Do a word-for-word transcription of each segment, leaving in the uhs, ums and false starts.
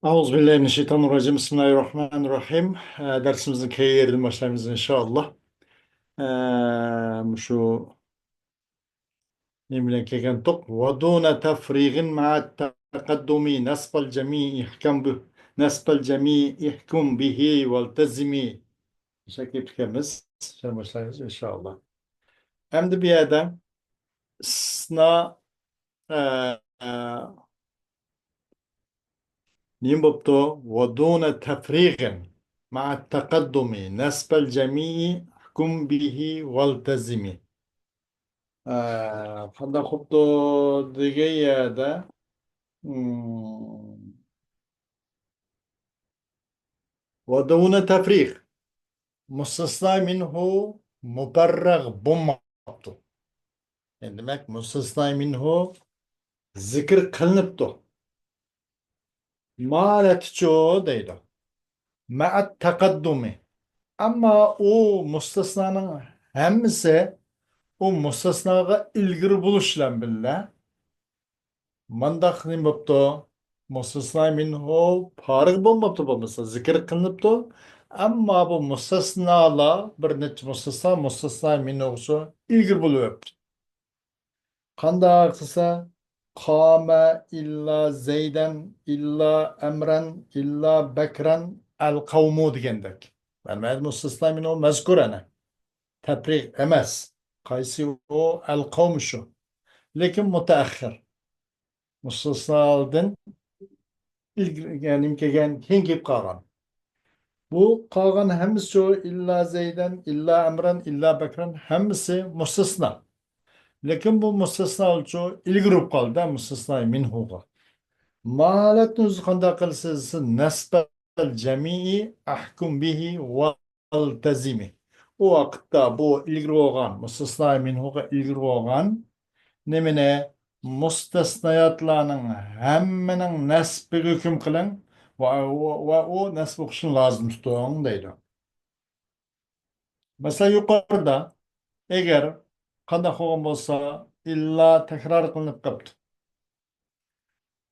أعوذ بالله من الشيطان الرجيم. بسم الله الرحمن الرحيم. ئە، دەرسىمىزنى كەينىدىن باشلايمىز، ئىنشائاللا. ئە، مۇشۇ نېمە بىلەن كەلگەنتۇق؟ ودون تفريغ مع التقدم نصب الجميع احكم به، نصب الجميع احكم به والتزم. شەكىل ئىكەنمىز. شۇنى باشلايمىز، ئىنشائاللا. ئەمدى بۇ يەردە ئىستىسنا، ئە، ئە، نېمە بوپتۇ؟ ودون تفريغ مع التقدم نصب الجميع احكم به والتزم. ئە، قانداق بوپتۇ دېگەن يەردە، مم، ودون تفريغ. مۇستەسنا مىنھۇ مۇپەررەغ بولماپتۇ. يەنى دېمەك، مۇستەسنا مىنھۇ زىكىر قىلىنىپتۇ. ما ھالەتتىچۇ دەيدۇ. مەئەت تەقەددۇمى. ئەمما ئۇ مۇستەسنانىڭ ھەممىسى ئۇ مۇستەسناغا ئىلگىرى بولۇش بىلەن بىللە، مانداق نېمە بوپتۇ؟ مۇستەسنا مىنھۇ پارىغ بولماپتۇ، بولمىسا زىكىر قىلىنىپتۇ. ئەمما بۇ مۇستەسنالار، بىر نەچچە مۇستەسنا، مۇستەسنا مىنھۇغىچۇ ئىلگىرى بولۇۋېپتۇ. قانداق دېسە، قامە ئىللا زەيدەن، ئىللا ئەمرەن، ئىللا بەكرەن، ئەل قەۋمۇ دېگەندەك. مەن مۇستەسنا مىنھۇ مەزكۇر ئەنە. تەپرىغ ئەمەس. قايسى ئۇ؟ ئەل قەۋم شۇ. لېكىن مۇتەئەخخىر. مۇستەسنادىن ئىلگىرى، يەنى نېمە كەلگەن، كېيىن كېلىپ قالغان. بۇ قالغان ھەممىسىچۇ، ئىللا زەيدەن، ئىللا ئەمرەن، ئىللا بەكرەن، ھەممىسى مۇستەسنا. لېكىن بۇ مۇستەسناچۇ ئىلگىرى بولۇپ قالدى مۇستەسنا مىنھۇغا. ما ھالەتنى ئۆزى قانداق قىلىسىز؟ نەسبەل جەمىئى ئەھكۇم بىھى ۋەلتەزىمى. ئۇ ۋاقىتتا بۇ ئىلگىرى بولغان، مۇستەسنا مىنھۇغا ئىلگىرى بولغان نېمىنى؟ مۇستەسناياتلارنىڭ ھەممىنىڭ نەسبىگە ھۆكۈم قىلىڭ ۋە، ۋە، ۋە ئۇ نەسب ئوقۇشنى لازىم تۇتۇڭ دەيدۇ. مەسىلەن، يۇقىرىدا ئەگەر قانداق بولغان بولسا، ئىللا تەكرار قىلىنىپ قاپتۇ.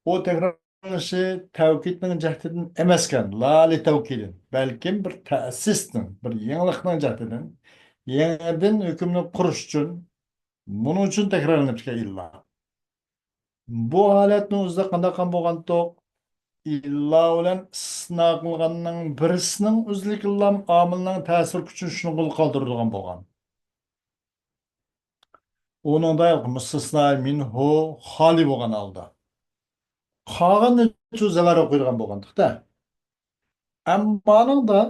ئۇ تەكرارلىنىشى تەۋكىدنىڭ جەھىتىدىن ئەمەسكەن، لا لىتەۋكىدىن، بەلكىم بىر تەسىستىن، بىر يېڭىلىقنىڭ جەھىتىدىن، يېڭىدىن ھۆكۈمنى قۇرۇش ئۈچۈن، بۇنىڭ ئۈچۈن تەكرارلىنىپتىكەن ئىللا. بۇ ھالەتنىڭ ئۆزىدە قانداق قىلغان بولغانتۇق؟ ئىللا بىلەن ئىستىسنا قىلغاننىڭ بىرسىنىڭ ئۆزلۈكىلا ئامىلنىڭ تەسىر كۈچىنى شۇنىڭغىلا قالدۇرىدىغان بولغان. ئۇنىڭدا مۇستەسنا مىنھۇ خالىي بولغان ھالدا. قالغاننى شۇ زەۋەر ئوقۇيدىغان بولغاندۇق-دە. ئەممانىڭدا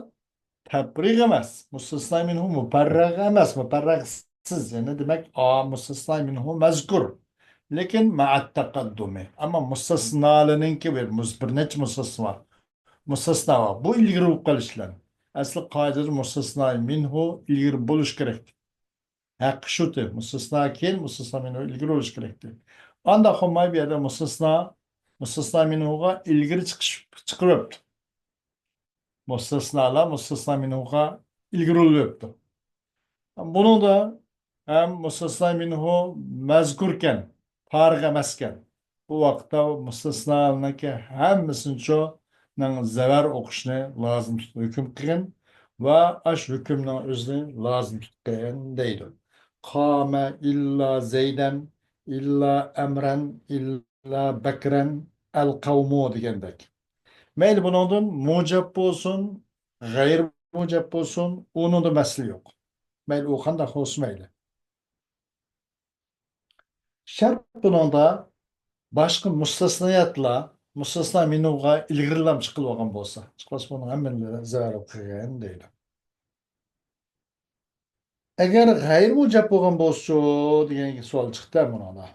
تەپرىغ ئەمەس، مۇستەسنا مىنھۇ مۇپەررەغ ئەمەس، مۇپەررەغسىز. يەنى دېمەك، ئا، مۇستەسنا مىنھۇ مەزكۇر. لېكىن مەئەت تەقەددۇمى. ئەمما مۇستەسنالىنىڭكى بىر، مۇس-، بىر نەچچە مۇستەسنا بار. مۇستەسنا بار. بۇ ئىلگىرى بولۇپ قېلىش بىلەن. ئەسلى قائىدىدە مۇستەسنا مىنھۇ ئىلگىرى بولۇش كېرەك. ھەققى شۇتى. مۇستەسنا كېيىن، مۇستەسنا مىنھۇ ئىلگىرى بولۇش كېرەكتى. ئانداق بولماي بۇ يەردە مۇستەسنا، مۇستەسنا مىنھۇغا ئىلگىرى چىقىش، چىقىرىپتۇ. مۇستەسنالار مۇستەسنا مىنھۇغا ئىلگىرى بولۇۋېپتۇ. بۇنىڭدا ھەم مۇستەسنا مىنھۇ مەزكۇركەن، پارىغ ئەمەسكەن. بۇ ۋاقىتتا مۇستەسنانىڭكى ھەممىسىنىچۇ نىڭ زەۋەر ئوقۇشنى لازىم تۇتۇپ ھۆكۈم قىلغىن ۋە ئاش ھۆكۈمنىڭ ئۆزىنى لازىم تۇتقىن دەيدۇ. قامە ئىللا زەيدەن، ئىللا ئەمرەن، ئىللا بەكرەن، ئەل قەۋمۇ دېگەندەك. مەيلى بۇنىڭدىن مۇجەپ بولسۇن، غەيرىي مۇجەپ بولسۇن، ئۇنىڭدا مەسىلە يوق. مەيلى ئۇ قانداق بولسا مەيلى. شەرت بۇنىڭدا باشقا مۇستەسناياتلار مۇستەسنا مىنھۇغا ئىلگىرىلام چىقىلىۋالغان بولسا، چىقماس بۇنىڭ ھەممىنى زەۋەر قىلغىن دەيدۇ. ئەگەر غەيرىي مۇجەپ بولغان بولسىچۇ دېگەن سوئال چىقتى مۇنىڭدا.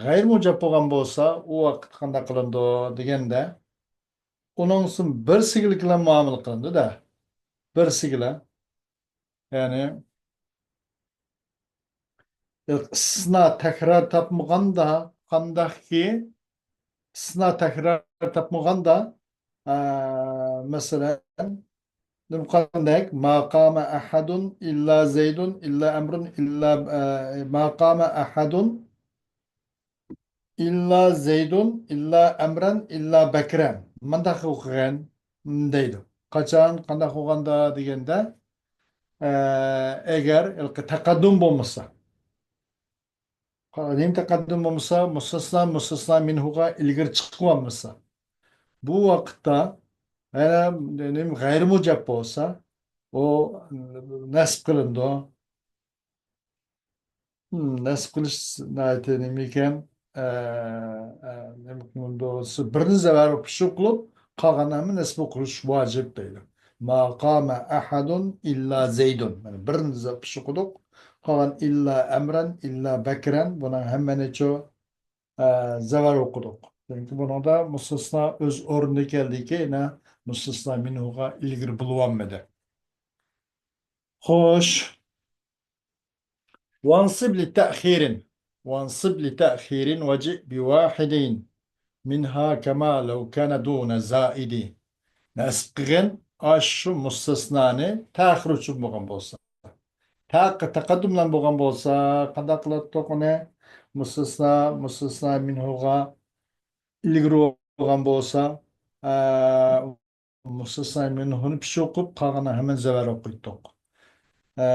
غەيرىي مۇجەپ بولغان بولسا، ئۇ ۋاقىت قانداق قىلىنىدۇ دېگەندە، ئۇنىڭ بىرسىگىلا مۇئامىلە قىلىنىدۇ-دە. بىرسىگىلا. يەنى ئىستىسنا تەكرار تاپمىغاندا، قانداقكى ئىستىسنا تەكرار تاپمىغاندا، ئە، مەسىلەن، نېمە قانداق؟ ما قام ئەھەدۇن ئىللا زەيدۇن ئىللا ئەمرۇن ئىللا، ئە، ما قام ئەھەدۇن ئىللا زەيدۇن، ئىللا ئەمرەن، ئىللا بەكرەن. مۇنداق ئوقۇغىن دەيدۇ. قاچان، قانداق بولغاندا دېگەندە، ئە، ئەگەر ھېلىقى تەقەددۇم بولمىسا، نېمە تەقەددۇم بولمىسا، مۇستەسنا، مۇستەسنا مىنھۇغا ئىلگىرى چىقىۋالمىسا، بۇ ۋاقىتتا يەنە نېمە غەيرىي مۇجەپ بولسا، ئۇ نەسب قىلىنىدۇ. نەسب قىلىش ناھايىتى نېمە ئىكەن، ئە، ئە، نېمە قىلىنىدۇ؟ بىرنى زەۋەر پىشۇ قىلىپ، قالغان ھەممە نەسب قىلىش ۋاجىپ دەيدۇ. ما قامە ئەھەدۇن ئىللا زەيدۇن. مانا بىرنى زە-، پىشۇ قىلدۇق. قالغان ئىللا ئەمرەن، ئىللا بەكرەن. بۇنىڭ ھەممىنىچۇ، ئە، زەۋەر ئوقۇدۇق. چۈنكى بۇنىڭدا مۇستەسنا ئۆز ئورنىدا كەلدىكى، يەنە مۇستەسنا مىنھۇغا ئىلگىرى بولۇۋالمىدى. خوش. وانصب لتأخير. وانصب لتأخير وجئ بواحد منها كما لو كان دون زائد. نەسب قىلغىن، ئاشۇ مۇستەسنانى تەخىر ئۈچۈن بولغان بولسا. تەق-، تەقەددۇم بىلەن بولغان بولسا، قانداق قىلاتتۇق ئۇنى؟ مۇستەسنا، مۇستەسنا مىنھۇغا ئىلگىرى بولغان بولسا، ئە، مۇستەسنا مىنھۇنى پىشۇ قىلىپ، قالغاننى ھەممىنى زەۋەر ئوقۇيتتۇق. ئە،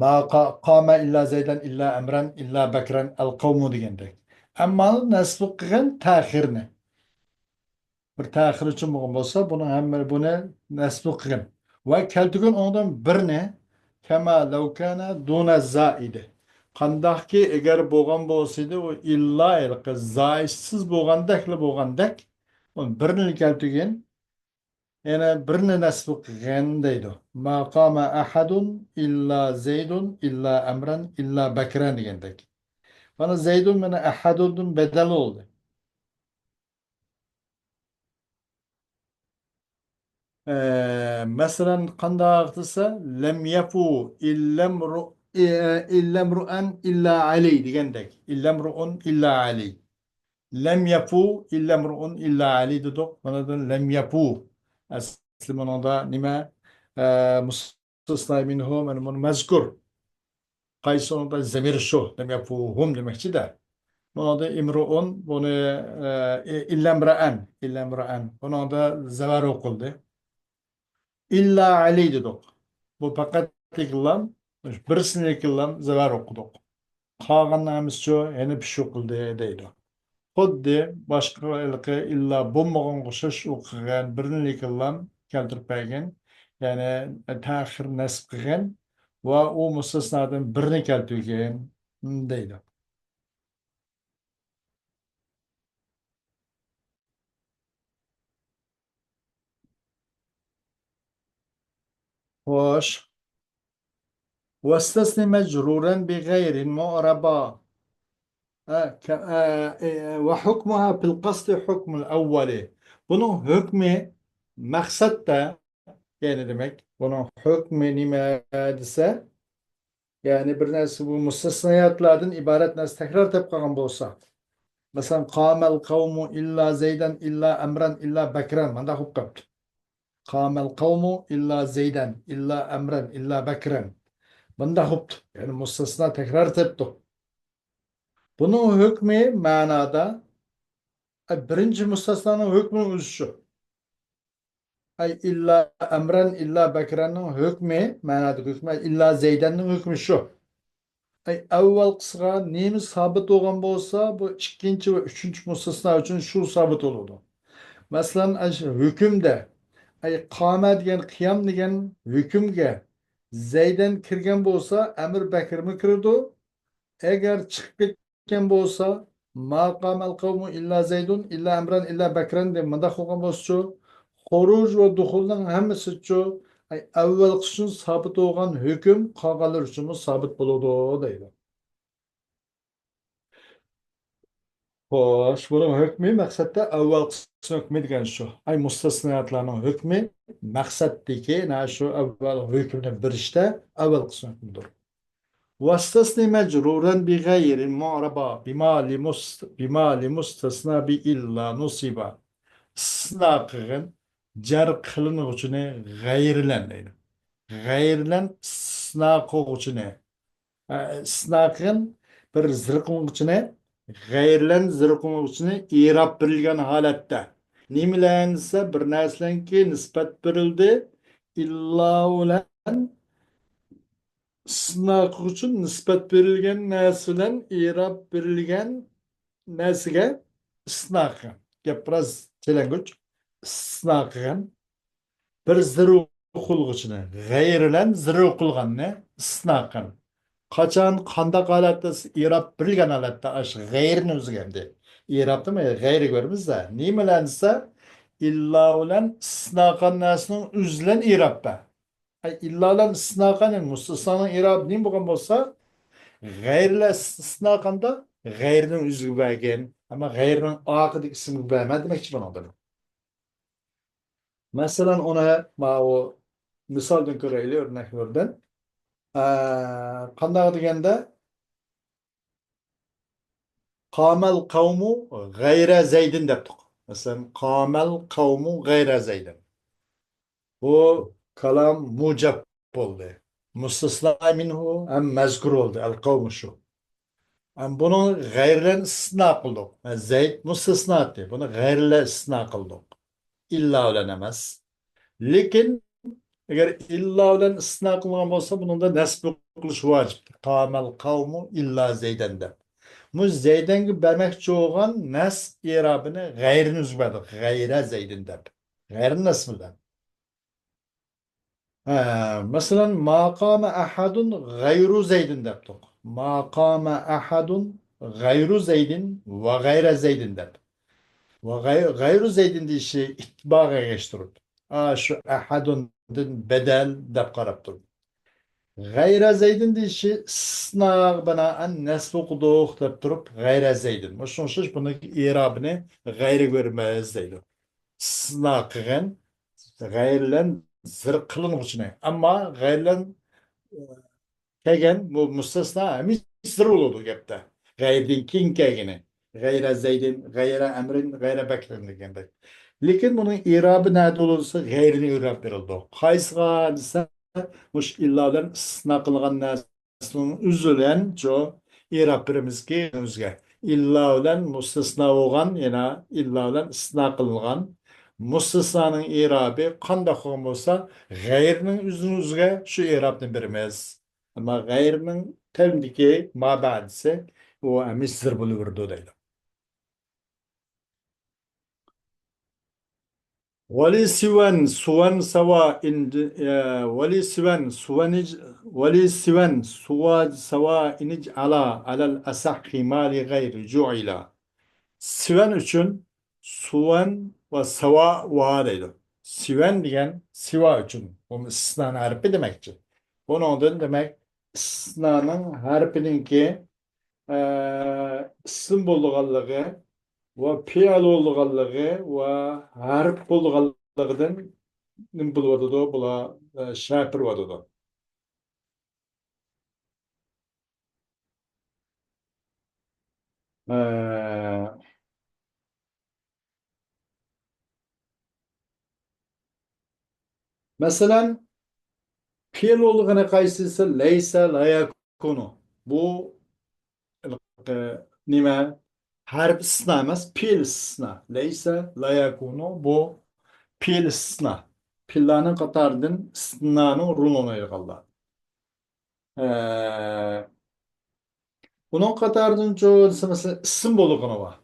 ما قا-، قامە ئىللا زەيدەن ئىللا ئەمرەن ئىللا بەكرەن ئەل قەۋمۇ دېگەندەك. ئەمما نەسب قىلغىن تەخىرنى. بىر تەخىر ئۈچۈن بولغان بولسا، بۇنىڭ ھەممە بۇنى نەسب قىلغىن. ۋە كەلتۈرگىن ئۇنىڭدىن بىرنى، كەما لەۋ كانە دۇنە زائىدى. قانداقكى ئەگەر بولغان بولسىدى، ئۇ ئىللا ھېلىقى زائىدسىز بولغاندەكلا بولغاندەك، ئۇنى بىرنى كەلتۈرگىن، يەنە بىرنى نەسب قىلغىن دەيدۇ. ما قامە ئەھەدۇن ئىللا زەيدۇن ئىللا ئەمرەن ئىللا بەكرەن دېگەندەك. مانا زەيدۇن مانا ئەھەدۇندىن بەدەل بولدى. ئە، مەسىلەن، قانداق دېسە، لەم يەفۇ ئىللەمرۇ-، ئە، ئىللەمرۇئەن ئىللا ئەلى دېگەندەك. ئىللەمرۇئۇن ئىللا ئەلى. لەم يەفۇ ئىللەمرۇئۇن ئىللا ئەلى دېدۇق. مانا لەم يەفۇ. ئەسلى بۇنىڭدا نېمە؟ ئە، مۇستەسنا مىنھۇ، مانا بۇنى مەزكۇر. قايسى ئورۇندا زەمىر شۇ، دېمەك، بۇ ھۇم دېمەكچىدە. بۇنىڭدا ئىمرۇئۇن، بۇنى، ئە، ئىللەمرەئەن، ئىللەمرەئەن. بۇنىڭدا زەۋەر ئوقۇلدى. ئىللا ئەلى دېدۇق. بۇ پەقەت لام، بىرسىنى لام زەۋەر ئوقۇدۇق. قالغاننىڭ ھەممىسىچۇ يەنە پىشۇ قىلدى دەيدۇ. خۇددى باشقا ھېلىقى ئىللا بولمىغانغا ئوخشاش ئوقۇغان بىرنى لام كەلتۈرۈپ بەرگىن. يەنى تەخىر نەسب قىلغىن ۋە ئۇ مۇستەسنادىن بىرنى كەلتۈرگىن دەيدۇ. خوش. واستثن مجرورا بغير معربا. ئە، كە-، ئە، ئە، وحكمها في القصد حكم الأول. بۇنىڭ ھۆكمى مەقسەتتە، يەنى دېمەك، بۇنىڭ ھۆكمى نېمە دېسە، يەنى بىر نەرسە بۇ مۇستەسناياتلاردىن ئىبارەت نەرسە تەكرار تېپىپ قالغان بولسا، مەسىلەن، قامەل قەۋمۇ ئىللا زەيدەن ئىللا ئەمرەن ئىللا بەكرەن، مانداق بولۇپ قاپتۇ. قامەل قەۋمۇ ئىللا زەيدەن ئىللا ئەمرەن ئىللا بەكرەن. مانداق بوپتۇ. يەنى مۇستەسنا تەكرار تېپىپتۇ. بۇنىڭ ھۆكمى مەنادا، ئە، بىرىنچى مۇستەسنانىڭ ھۆكمىنىڭ ئۆزى شۇ. ئەي ئىللا ئەمرەن ئىللا بەكرەننىڭ ھۆكمى، مەنادىكى ھۆكمى، ئىللا زەيدەننىڭ ھۆكمى شۇ. ئەي، ئەۋۋەلقىسىغا نېمە سابىت بولغان بولسا، بۇ ئىككىنچى ۋە ئۈچىنچى مۇستەسنا ئۈچۈن شۇ سابىت بولىدۇ. مەسىلەن، ئەش-، ھۆكۈمدە، ئەي، قامە دېگەن، قىيام دېگەن ھۆكۈمگە زەيدەن كىرگەن بولسا، ئەمىر بەكرىمۇ كىرىدۇ. ئەگەر چىقىپ كەتكەن بولسا، ما قامەل قەۋمۇ ئىللا زەيدۇن ئىللا ئەمرەن ئىللا بەكرەن دەپ مۇنداق قىلغان بولسىچۇ، خۇرۇج ۋە دۇخۇلنىڭ ھەممىسىچۇ، ئەي، ئەۋۋەلقىسى ئۈچۈن سابىت بولغان ھۆكۈم قالغانلار ئۈچۈنمۇ سابىت بولىدۇ دەيدۇ. خوش، بۇنىڭ ھۆكمى مەقسەتتە ئەۋۋەلقىسىنىڭ ھۆكمى دېگەن شۇ. ئەي، مۇستەسناياتلارنىڭ ھۆكمى مەقسەتتىكى، نە شۇ ئەۋۋەل ھۆكمىنى بېرىشتە ئەۋۋەلقىسىنىڭ ھۆكمىدۇر. واستثن مجرورا بغير معربا بما لمست-، بما لمستثنى بإلا نصبا. ئىستىسنا قىلغىن جەر قىلىنغۇچىنى غەيرىلەن دەيدۇ. غەيرىلەن ئىستىسنا قىلغۇچىنى. ئە، ئىستىسنا قىلغىن بىر زىرقۇلغۇچىنى، غەيرىلەن زىرقۇلغۇچىنى ئىراب بېرىلگەن ھالەتتە. نېمە بىلەن دېسە، بىر نەرسىلەنكى نىسبەت بېرىلدى. ئىللا بىلەن ئىستىسنا قىلغۇچى نىسبەت بېرىلگەن نەرسە بىلەن ئىراب بېرىلگەن نەرسىگە ئىستىسنا قىلغان. گەپ بىراز تەلەڭگۈچ. ئىستىسنا قىلغان. بىر زىرۇ قىلغۇچىنى، غەيرىلەن زىرۇ قىلغاننى ئىستىسنا قىلغان. قاچان، قانداق ھالەتتە؟ ئىراب بېرىلگەن ھالەتتە ئاشۇ غەيرىنى ئۆزگەردى. ئىرابتىمۇ غەيرى كۆرىمىز-دە. نېمە بىلەن دېسە، ئىللا بىلەن ئىستىسنا قىلغان نەرسىنىڭ ئۆزى بىلەن ئىراب بەر. ئەي، ئىللا بىلەن ئىستىسنا قىلغان، يەنى مۇستەسنانىڭ ئىرابى نېمە بولغان بولسا، غەيرىلەن ئىستىسنا قىلغاندا غەيرىنىڭ ئۆزىگە بەرگىن، ئەمما غەيرىنىڭ ئارقىدىكى ئىسمىگە بەرمە دېمەكچى بۇنىڭدىن. مەسىلەن، ئۇنى ماۋۇ مىسالدىن كۆرەيلى، ئۆرنەكلىرىدىن. ئە، قانداق دېگەندە، قامەل قەۋمۇ غەيرە زەيدىن دەپتۇق. مەسىلەن، قامەل قەۋمۇ غەيرە زەيدىن. بۇ كالام مۇجەب بولدى. مۇستەسنا مىنھۇ ھەم مەزكۇر بولدى. ئەل قەۋمۇ شۇ. ھەم بۇنى غەيرىلەن ئىستىسنا قىلدۇق. ھە، زەيد مۇستەسنا ئىدى. بۇنى غەيرىلەن ئىستىسنا قىلدۇق. ئىللا بىلەن ئەمەس. لېكىن ئەگەر ئىللا بىلەن ئىستىسنا قىلغان بولسا، بۇنىڭدا نەسب قىلىش ۋاجىپ. قامەل قەۋمۇ ئىللا زەيدەن دەپ. بۇ زەيدەنگە بەرمەكچى بولغان نەسب ئىرابىنى غەيرىنى ئۆزگەردۇق. غەيرە زەيدىن دەپ. غەيرىنى نەسب بىلەن. ھە، مەسىلەن، ما قامە ئەھەدۇن غەيرۇ زەيدىن دەپتۇق. ما قامە ئەھەدۇن غەيرۇ زەيدىن ۋە غەيرە زەيدىن دەپ. ۋە غەي-، غەيرۇ زەيدىن دېيىشى ئىتىبارغا ئەگەشتۈرۈپ، ئا، شۇ ئەھەدۇندىن بەدەل دەپ قاراپ تۇرۇپ. غەيرە زەيدىن دېيىشى ئىستىسناغا بىنائەن نەسب قىلدۇق دەپ تۇرۇپ، غەيرە زەيدىن. مۇشۇنىڭ ئۈچۈن بۇنىڭ ئىرابىنى غەيرىگە بېرىمىز دەيدۇ. ئىستىسنا قىلغان غەيرىلەن زىر قىلىنغۇچىنى. ئەمما غەيرىلەن كەلگەن بۇ مۇستەسنا ھەمىشە زىر بولىدۇ گەپتە. غەيرىدىن كېيىن كەلگىنى. غەيرە زەيدىن، غەيرە ئەمرىن، غەيرە بەكرىن دېگەندەك. لېكىن بۇنىڭ ئىرابى نەدە بولسا غەيرىنى ئىراب بېرىلىدۇ. قايسىغا دېسە، مۇشۇ ئىللا بىلەن ئىستىسنا قىلغان نەرسىنىڭ ئۆزى بىلەن شۇ ئىراب بېرىمىزكى ئۆزىگە. ئىللا بىلەن مۇستەسنا بولغان، يەنە ئىللا بىلەن ئىستىسنا قىلىنغان مۇستەسنانىڭ ئىرابى قانداق بولغان بولسا، غەيرىنىڭ ئۆزىنىڭ ئۆزىگە شۇ ئىرابنى بېرىمىز. ئەمما غەيرىنىڭ تەۋرىدىكى مابەدىسى ئۇ ھەمىشە زىر بولۇۋېرىدۇ دەيدۇ. ولسوى سوى سواء، ئە، ولسوى سوى، ولسوى سوى سواء اجعل على الأصح ما لغير جعل. سوى ئۈچۈن سوى ۋە ساۋا ۋە دەيدۇ. سوى دېگەن سىۋا ئۈچۈن. بۇ ئىستىسنانىڭ ھەرپى دېمەكچى. بۇنىڭدىن دېمەك ئىستىسنانىڭ ھەرپىنىڭكى ئىسىم بولىدىغانلىقى ۋە پېئىل بولىدىغانلىقى ۋە ھەرپ بولىدىغانلىقىدىن نېمە بولۇۋاتىدۇ؟ بۇلار شەپىرىۋاتىدۇ. مەسىلەن، پېئىل بولىدىغىنى قايسى دېسە، لەيسە، لا يەكۇنۇ. بۇ، ئە، نېمە؟ ھەرپ ئىستىسنا ئەمەس، پېئىل ئىستىسنا. لەيسە، لا يەكۇنۇ، بۇ پېئىل ئىستىسنا. پېئىللارنىڭ قاتارىدىن ئىستىسنانىڭ رولىنى ئوينايدىغانلار. ئە، ئۇنىڭ قاتارىدىن چوڭ دېسە، مەسىلەن، ئىسىم بولىدىغىنى بار.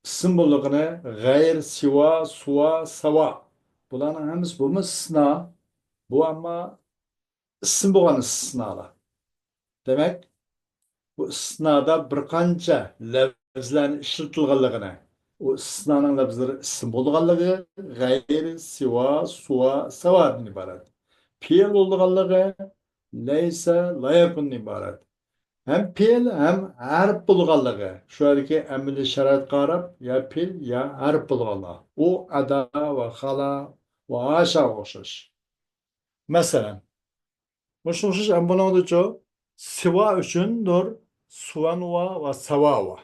ئىسىم بولىدىغىنى غەير، سىۋا، سۇۋا، ساۋا. بۇلارنىڭ ھەممىسى بۇمۇ ئىستىسنا. بۇ ئەمما ئىسىم بولغان ئىستىسنالار. دېمەك، بۇ ئىستىسنادا بىر قانچە لەۋزلەرنى ئىشلىتىلغانلىقىنى، ئۇ ئىستىسنانىڭ لەۋزلىرى ئىسىم بولىدىغانلىقى، غەير، سىۋا، سۇۋا، ساۋادىن ئىبارەت. پېئىل بولىدىغانلىقى، لەيسە، لا يەكۇندىن ئىبارەت. ھەم پېئىل، ھەم ھەرپ بولىدىغانلىقى، شۇ يەردىكى ئەمەلىي شارائىتقا قاراپ، يا پېئىل، يا ھەرپ بولىدىغانلار. ئۇ ئادا ۋە خالا ۋە ھاشاغا ئوخشاش. مەسىلەن، مۇشۇ ئوخشاش ئەمما بۇنىڭدىچۇ سىۋا ئۈچۈندۇر، سۇۋەنۋا ۋە ساۋاۋا.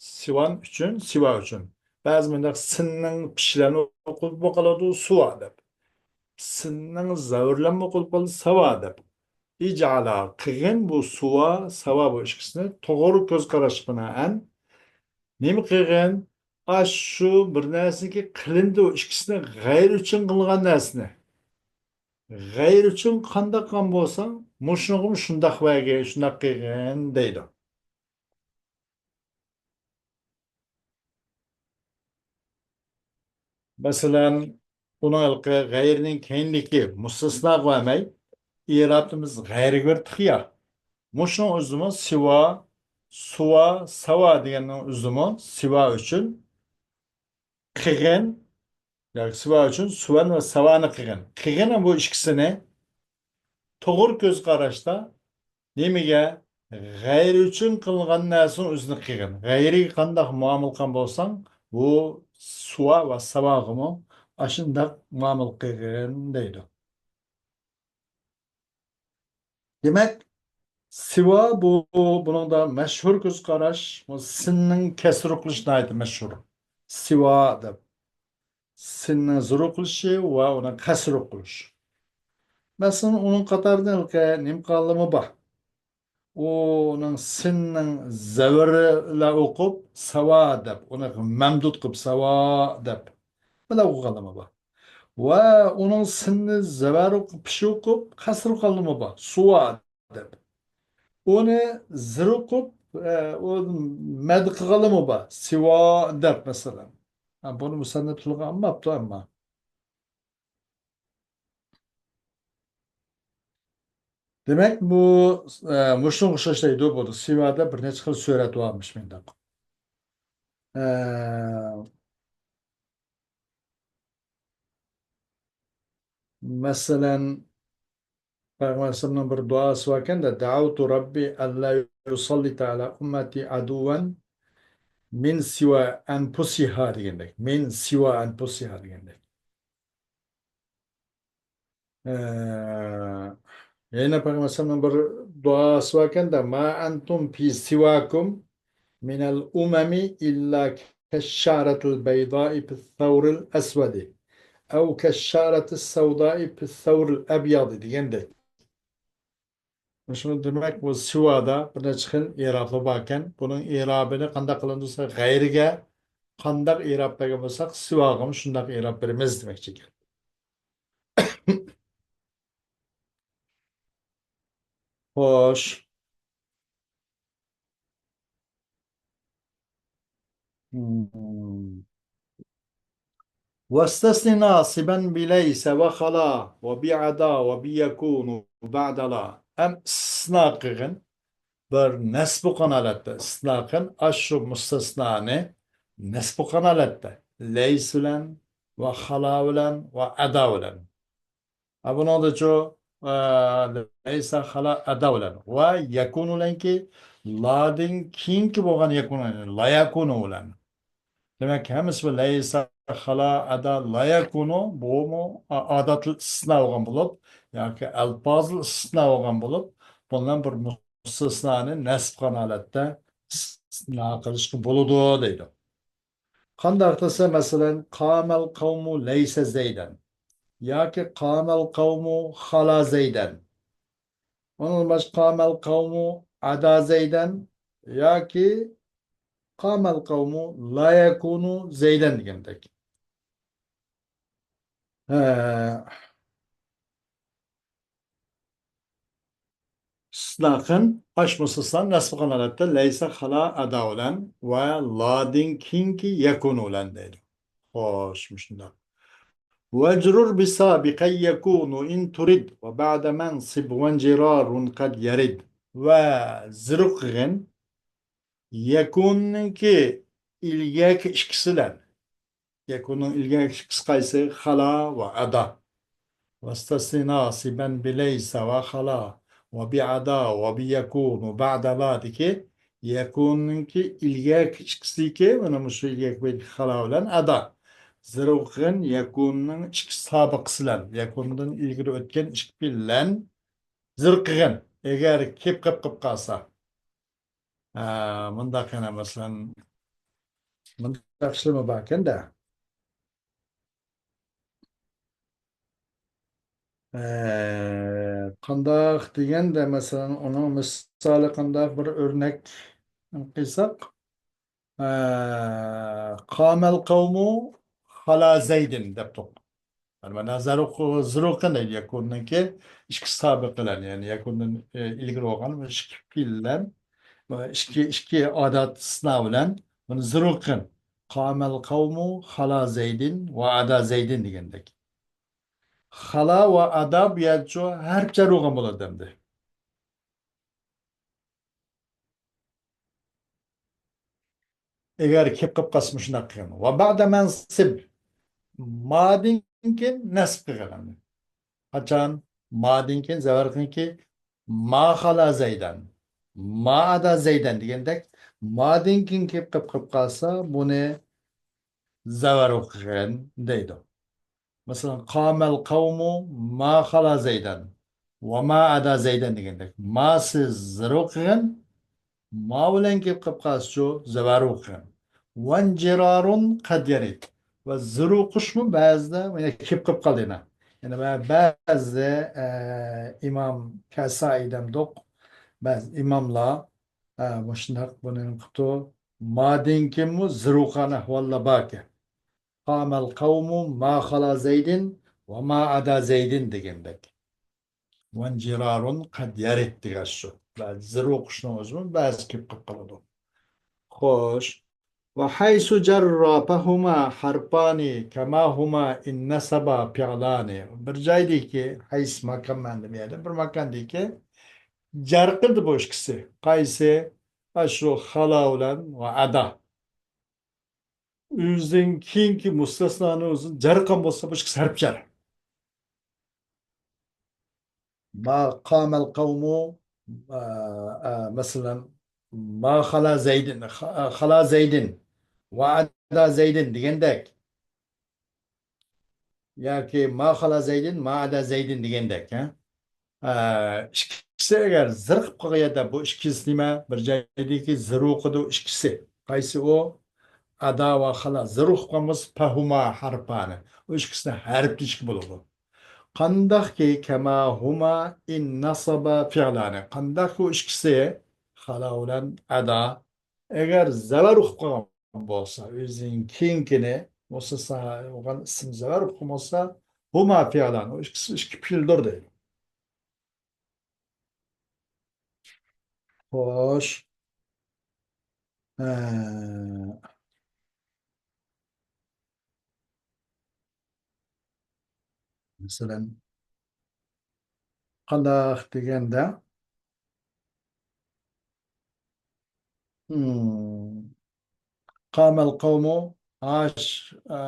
سىۋەن ئۈچۈن، سىۋا ئۈچۈن. بەزى مۇنداق سىننىڭ پىشلەرنى ئوقۇلۇپ قالىدۇ، سۇۋا دەپ. سىننىڭ زەۋرلەنمە ئوقۇلۇپ قالىدۇ، ساۋا دەپ. ئىجئالا، قىلغىن بۇ سۇۋا، ساۋا بۇ ئىككىسىنى توغرا كۆز قاراش بىنائەن. نېمە قىلغىن؟ ئاشۇ بىر نەرسىنىڭكى قىلىندى، ئۇ ئىككىسىنى غەيرى ئۈچۈن قىلغان نەرسىنى. غەيرى ئۈچۈن قانداق قىلغان بولساڭ، مۇشۇنىڭغىمۇ شۇنداق بەرگىن، شۇنداق قىلغىن دەيدۇ. مەسىلەن، ئۇنىڭ ھېلىقى غەيرىنىڭ كەينىدىكى مۇستەسناغا بەرمەي، ئىرابىمىز غەيرىگە بېرىپتۇ يا. مۇشۇنىڭ ئۆزىمۇ سىۋا، سۇۋا، ساۋا دېگەننىڭ ئۆزىمۇ سىۋا ئۈچۈن قىلغىن، ياكى سىۋا ئۈچۈن سۇۋەن ۋە ساۋانى قىلغىن. قىلغىن بۇ ئىككىسىنى توغرا كۆز قاراشتا نېمىگە؟ غەيرى ئۈچۈن قىلغان نەرسىنىڭ ئۆزىنى قىلغىن. غەيرىگە قانداق مۇئامىلە قىلغان بولساڭ، بۇ سۇۋا ۋە ساۋاغىمۇ ئاشۇنداق مۇئامىلە قىلغىن دەيدۇ. دېمەك، سىۋا بۇ، بۇنىڭدا مەشھۇر كۆز قاراش، بۇ سىننىڭ كەسرى قىلىش ناھايىتى مەشھۇر. سىۋا دەپ. سىننىڭ زىرۇ قىلىشى ۋە ئۇنىڭ كەسرى قىلىش. مەسىلەن، ئۇنىڭ قاتارىدا ھېلىقى نېمە قالىمۇ بار؟ ئۇنىڭ سىننىڭ زەۋىرى بىلەن ئوقۇپ، ساۋا دەپ، ئۇنى مەمدۇد قىلىپ، ساۋا دەپ، بىلەن ئوقۇغانلىرىمۇ بار. ۋە ئۇنىڭ سىننى زەۋەر ئوقۇپ، پىشى ئوقۇپ، قەسر قىلغانلىرىمۇ بار، سۇۋا دەپ. ئۇنى زىر ئوقۇپ، ئە، ئۇ مەد قىلغانلىرىمۇ بار، سىۋا دەپ، مەسىلەن. ھە، بۇنى مۇسەننىپ تىلغا ئالماپتۇ، ئەمما. دېمەك، بۇ، ئە، مۇشۇنىڭغا ئوخشاش دەيدۇ، بۇ سىۋادا بىر نەچچە خىل سۈرەت بارمىش مۇنداق. ئە، مەسىلەن، پەيغەمبەر ئەلەيھىسسالامنىڭ بىر دۇئاسى باركەن-دە، دەئەۋتۇ رەببى ئەللا يۇسەللىتە ئەلا ئۇممەتى ئەدۇۋەن مىن سىۋا ئەنپۇسىھا دېگەندەك. مىن سىۋا ئەنپۇسىھا دېگەندەك. ئە، يەنە پەيغەمبەر ئەلەيھىسسالامنىڭ بىر دۇئاسى باركەن-دە، ما ئەنتۇم فى سىۋاكۇم مىنەل ئۇمەمى ئىللا كەششەئرەتىل بەيدائى فىس سەۋرىل ئەسۋەدى ئەۋ كەششەئرەتىس سەۋدائى فىس سەۋرىل ئەبيەدى دېگەندەك. شۇ دېمەك، بۇ سىۋادا بىر نەچچە خىل ئىرابلار باركەن. بۇنىڭ ئىرابىنى قانداق قىلىمىز دېسە، غەيرىگە قانداق ئىراب بەرگەن بولساق، سىۋاغىمۇ شۇنداق ئىراب بېرىمىز دېمەكچى ئىكەن. خوش. مم. واستثن ناصبا بليس وخلا وبعدا وبيكون وبعدا لا. ئەم ئىستىسنا قىلغىن، بىر نەسب قىلغان ھالەتتە ئىستىسنا قىلغىن، ئاشۇ مۇستەسنانى نەسب قىلغان ھالەتتە لەيس بىلەن ۋە خالا بىلەن ۋە ئەدا بىلەن. ھە، بۇنىڭدىچۇ، ئە، لەيسە خالا ئەدا بىلەن ۋە يەكۇنۇ بىلەنكى، لادىن كېيىنكى بولغان يەكۇنۇ، لا يەكۇنۇ بىلەن. دېمەك، ھەممىسى بىر لەيسە خالا ئەدا لا يەكۇنۇ، بۇمۇ ئا-، ئادەتلىك ئىستىسنا بولغان بولۇپ، ياكى ئەلپازىل ئىستىسنا بولغان بولۇپ، بۇنىڭ بىر مۇستەسنانى نەسب قىلغان ھالەتتە ئىستىسنا قىلىشقا بولىدۇ، دەيدۇ. قانداق دېسە، مەسىلەن، قامەل قەۋمۇ لەيسە زەيدەن ياكى قامەل قەۋمۇ خالا زەيدەن. ئۇنىڭدىن باشقا قامەل قەۋمۇ ئەدا زەيدەن ياكى قامەل قەۋمۇ لا يەكۇنۇ زەيدەن دېگەندەك. ھە. ئىستىسنا قىلغىن، ئاش مۇستەسنا نەسب قىلغان ھالەتتە لەيسە خالا ئەدا بىلەن ۋە لادىن كېيىنكى يەكۇنۇ بىلەن دەيدۇ. خوش، مۇشۇنداق. واجرر بسابق يكون إن ترد وبعد من صب وانجرار قد يرد. ۋە زىر قىلغىن يەكۇننىڭكى ئىلگەركى ئىككىسى بىلەن. يەكۇننىڭ ئىلگەركى ئىككىسى قايسى؟ خالا ۋە ئەدا. واستثن ناصبا بليس وخلا وبعدا وبيكون وبعد لا دىكى يەكۇننىڭكى ئىلگەركى ئىككىسىكى، مانا مۇشۇ ئىلگەركى بەيتتىكى خالا بىلەن ئەدا. زىر قىلغىن يەكۇننىڭ ئىككى سابىقىسى بىلەن، يەكۇندىن ئىلگىرى ئۆتكەن ئىككى بىلەن زىر قىلغىن. ئەگەر كېلىپ قېلىپ قالسا. ھە، مۇنداق يەنە مەسىلەن، مۇنداق ئىشلارمۇ باركەن-دە. ئە، قانداق دېگەندە، مەسىلەن، ئۇنىڭ مىسالى قانداق، بىر ئۆرنەك قىلساق، ئە، قامەل قەۋمۇ خالا زەيدىن دەپتۇق. يەنى مانا زەرۇق-، زىرۇقىن دەيدۇ يەكۇننىڭكى ئىككى سابىقى بىلەن، يەنى يەكۇندىن، ئە، ئىلگىرى بولغان ئىككى پېئىل بىلەن، ئىككى، ئىككى ئادات ئىستىسنا بىلەن، بۇنى زىرۇقىن، قامەل قەۋمۇ خالا زەيدىن ۋە ئادا زەيدىن دېگەندەك. خالا ۋە ئادا بۇ يەرچۇ ھەرپچە ئۇرغان بولىدۇ ئەمدى. ئەگەر كېلىپ قېلىپ قالسا مۇشۇنداق قىلغىن. ۋە بەئدە مەنسىب. مادىن كېيىن نەسب قىلغىن. قاچان؟ مادىن كېيىن زەۋەر قىلغىنكى ما خالا زەيدەن. ما ئادا زەيدەن دېگەندەك، مادىن كېيىن كېلىپ قېلىپ قېلىپ قالسا، بۇنى زەۋەر قىلغىن دەيدۇ. مەسىلەن، قامەل قەۋمۇ ما خالا زەيدەن ۋە ما ئادا زەيدەن دېگەندەك، ما سىز زىرۇ قىلغىن، ما بىلەن كېلىپ قېلىپ قالسىچۇ، زەۋەرۇ قىلغىن. ۋەنجىرارۇن قەد يەرىد. ۋە زىرۇ قىلىشمۇ بەزىدە يەنە كېلىپ قېلىپ قالدى يەنە. يەنە بە-، بەزى، ئە، ئىمام كەسائىي دەمدۇق، بەزى ئىماملار، ئە، مۇشۇنداق بۇنى قىپتۇ. مادىن كېيىنمۇ زىرۇ قىلغان ئەھۋاللار باركەن. قامەل قەۋمۇ ما خالا زەيدىن ۋە ما ئادا زەيدىن دېگەندەك. ۋەنجىرارۇن قەد يەرىد دېگەن شۇ. بەزى زىرۇ قىلىشنىڭ ئۆزىمۇ بەزى كېلىپ قېلىپ قالىدۇ. خوش. ۋە ھەيسۇ جەررا فەھۇما ھەرپانى كەما ھۇما ئىن نەسەبا پىئلانى. بىر جايدىكى ھەيس ماكان مەنىدە بىر يەردە، بىر ماكاندىكى جەر قىلدى بۇ ئىككىسى. قايسى؟ ئاشۇ خالا بىلەن ۋە ئادا. ئۆزىدىن كېيىنكى مۇستەسنانى ئۆزىنى جەر قىلغان بولسا، بۇ ئىككىسى ھەرپ جەر. ما قامەل قەۋمۇ، ئە، ئە، مەسىلەن، ما خالا زەيدىن، خا-، خالا زەيدىن، ۋە ئادا زەيدىن دېگەندەك. ياكى ما خالا زەيدىن، ما ئادا زەيدىن دېگەندەك، ھە؟ ئە، ئىككىسى ئەگەر زىرىقىپ قالغان يەردە بۇ ئىككىسى نېمە؟ بىر جايدىكى زىرۇقىدۇ ئىككىسى. قايسى ئۇ؟ ئادا ۋە خالا زىرىقىپ قالغان بولسا، پەھۇما ھەرپانى. ئۇ ئىككىسىنى ھەرپ دېيىشكە بولىدۇ. قانداقكى كەما ھۇما ئىن نەسەبا پىئلانى. قانداقكى ئۇ ئىككىسى، خالا بىلەن ئادا، ئەگەر زەۋەر ئۇقۇپ قالغان بولسا، ئۆزىنىڭ كېيىنكىنى، مۇستەسنا بولغان ئىسىم زەۋەر ئۇقۇپ قالغان بولسا، ھۇما پىئلان، ئۇ ئىككىسى ئىككى پېئىلدۇر دەيدۇ. خوش. ھە. مەسىلەن، قانداق دېگەندە، مم. قامەل قەۋمۇ ھاش، ئە،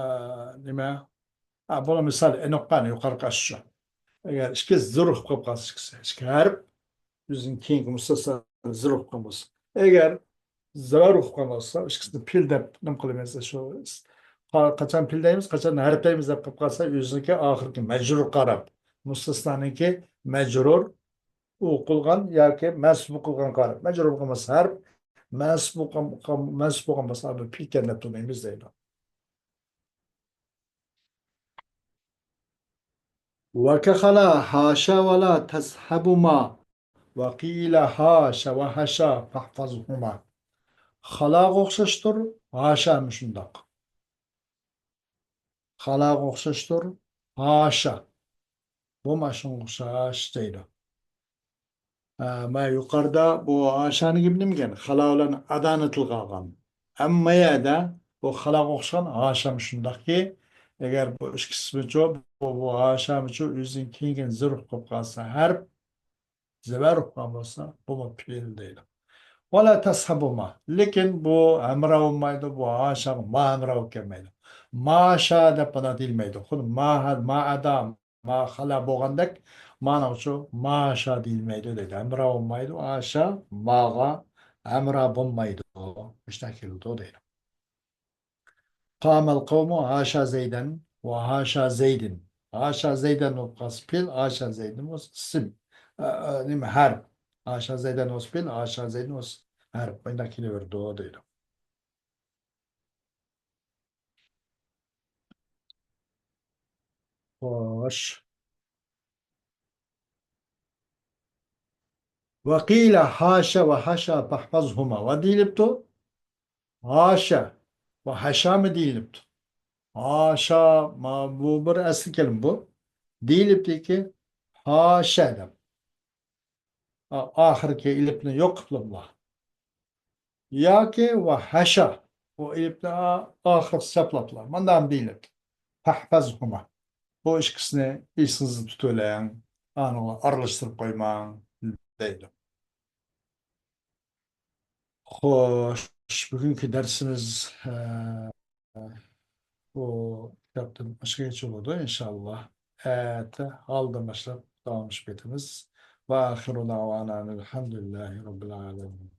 نېمە؟ ئە، بۇنىڭ مىسالى ئېنىق قان يۇقىرىقى ئاشۇ. ئەگەر ئىككى زىرۇ قىلىپ قالسا، ئىككىسى، ئىككى ھەرپ، ئۆزىنىڭ كېيىنكى مۇستەسنا زىرۇ قىلغان بولسا. ئەگەر زەۋەر ئۇقۇپ قالغان بولسا، ئىككىسىنى پېئىل دەپ نېمە قىلىمىز؟ شۇ قا-، قاچان پېئىل دەيمىز، قاچان ھەرپ دەيمىز دەپ قېلىپ قالسا، ئۆزىنىڭكى ئاخىرقى مەجرۇر قاراپ، مۇستەسنانىڭكى مەجرۇر ئۇقۇلغان ياكى مەنسۇپ ئۇقۇلغان قاراپ. مەجرۇر بولغان بولسا ھەرپ، مەنسۇپ بولغان، مەنسۇپ بولغان بولسا ئاندىن پېئىلكەن دەپ تونۇيمىز دەيدۇ. ۋەكەخەلا ھاشا ۋەلا تەسھەبۇما ۋەقىلە ھاشا ۋەھاشا فەھفەزھۇما. خالاغا ئوخشاشتۇر، ھاشامۇ شۇنداق. خالاغا ئوخشاشتۇر، ھاشا. بۇمۇ شۇنىڭغا ئوخشاش دەيدۇ. ھە، مانا يۇقىرىدا بۇ ھاشانىڭ گېپى نېمىكەن؟ خالا بىلەن ئادانى تىلغا ئالغان. ئەمما يەردە بۇ خالاغا ئوخشىغان ھاشام شۇنداقكى، ئەگەر بۇ ئىككىسىمىچۇ، بۇ، بۇ ھاشامىچۇ ئۆزىنىڭ كېيىنكىنى زىرۇ قىلىپ قالسا ھەرپ، زەۋەر ئۇققان بولسا، بۇمۇ پېئىل دەيدۇ. ۋەلا تەسھەبۇما. لېكىن بۇ ھەمراھ بولمايدۇ، بۇ ھاشاغا ما ھەمراھ بولۇپ كەلمەيدۇ. ماشا دەپ بۇنى دېيىلمەيدۇ. خۇددى ما، ما ئادا، ما خالا بولغاندەك، مانىڭچۇ ماشا دېيىلمەيدۇ دەيدۇ. ھەمراھ بولمايدۇ، ھاشا ماغا ھەمراھ بولمايدۇ. مۇشۇنداق كېلىدۇ دەيدۇ. قامەل قەۋمۇ ھاشا زەيدەن ۋە ھاشا زەيدىن. ھاشا زەيدەن بولۇپ قالسا پېئىل، ھاشا زەيدىن بولسا ئىسىم. ئە، ئە، نېمە، ھەرپ. ھاشا زەيدەن بولسا پېئىل، ھاشا زەيدىن بولسا ھەرپ. مۇنداق كېلىۋېرىدۇ دەيدۇ. خوش. ۋەقىلە ھاشا ۋە ھاشا پەھفەزھۇما ۋە دېيىلىپتۇ. ھاشا ۋە ھاشامۇ دېيىلىپتۇ. ھاشا، ما، بۇ بىر ئەسلى كەلىمە بۇ. دېيىلىپتىكى، ھاشا دەپ. ئا-، ئاخىرقى ئېلىپنى يوق قىپلا بۇلار. ياكى ۋە ھاشا، بۇ ئېلىپنى ئا-، ئاخىرقى سەپلاپلا. مانداق دېيىلىپتۇ. پەھفەزھۇما. بۇ ئىككىسىنى ئېسىڭىزدە تۇتۇۋېلىڭ. ئانىڭلار ئارىلاشتۇرۇپ قويماڭ، دەيدۇ. خوش، بۈگۈنكى دەرسىمىز، ئە، بۇ كىتابتىن ئاشۇ يەرگىچە بولىدۇ، ئىنشاللا. ئەتە ھالدىن باشلاپ داۋاملىشىپ كېتىمىز. ۋە ئاخىرۇ دەۋانا ئەنىل ھەمدۇلىللاھى رەببىل ئالەمىن.